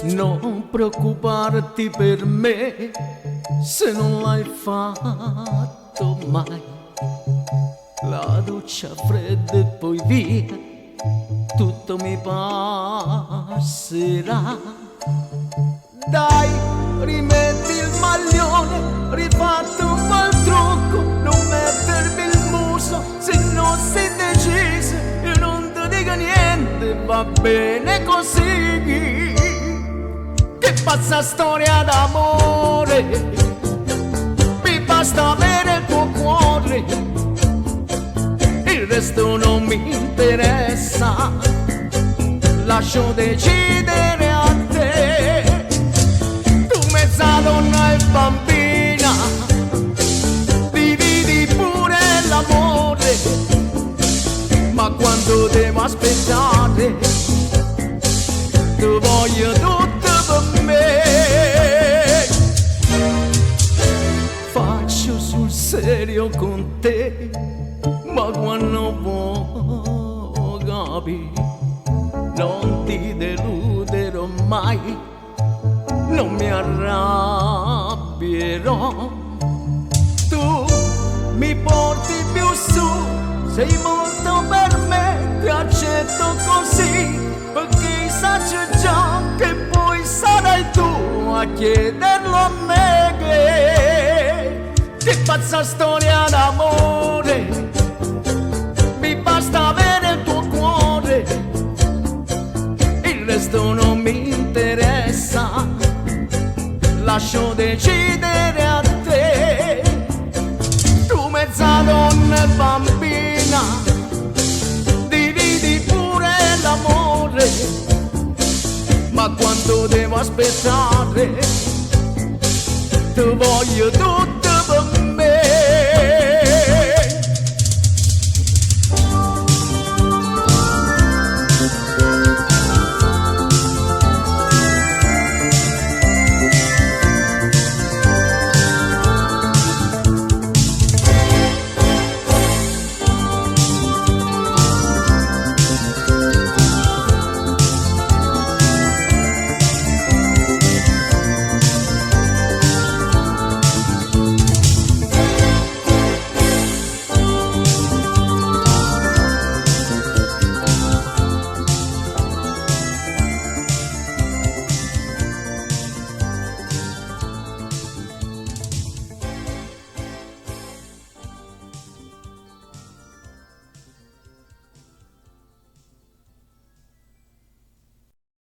Non preoccuparti per me se non l'hai fatto mai. La doccia fredda e poi via, tutto mi passerà. Dai, rimetti il maglione, rifatti un bel trucco, non mettermi il muso se non sei deciso, io non ti dico niente, va bene così. Che pazza storia d'amore, mi basta avere il tuo cuore, il resto non mi interessa, lascio decidere a te. Tu mezza donna e bambina, dividi pure l'amore, ma quando devo aspettare, ti voglio tutto per me. Faccio sul serio con te, ma quando vuoi capì, non ti deluderò mai, non mi arrabbierò. Tu mi porti più su, sei molto per me, ti accetto così, perché saccio già che poi sarai tu a chiederlo a me. Che pazza storia d'amore, mi basta avere il tuo cuore, il resto non mi interessa, lascio decidere a te. Tu mezza donna e bambina, dividi pure l'amore, ma quando devo aspettare, ti voglio tutto.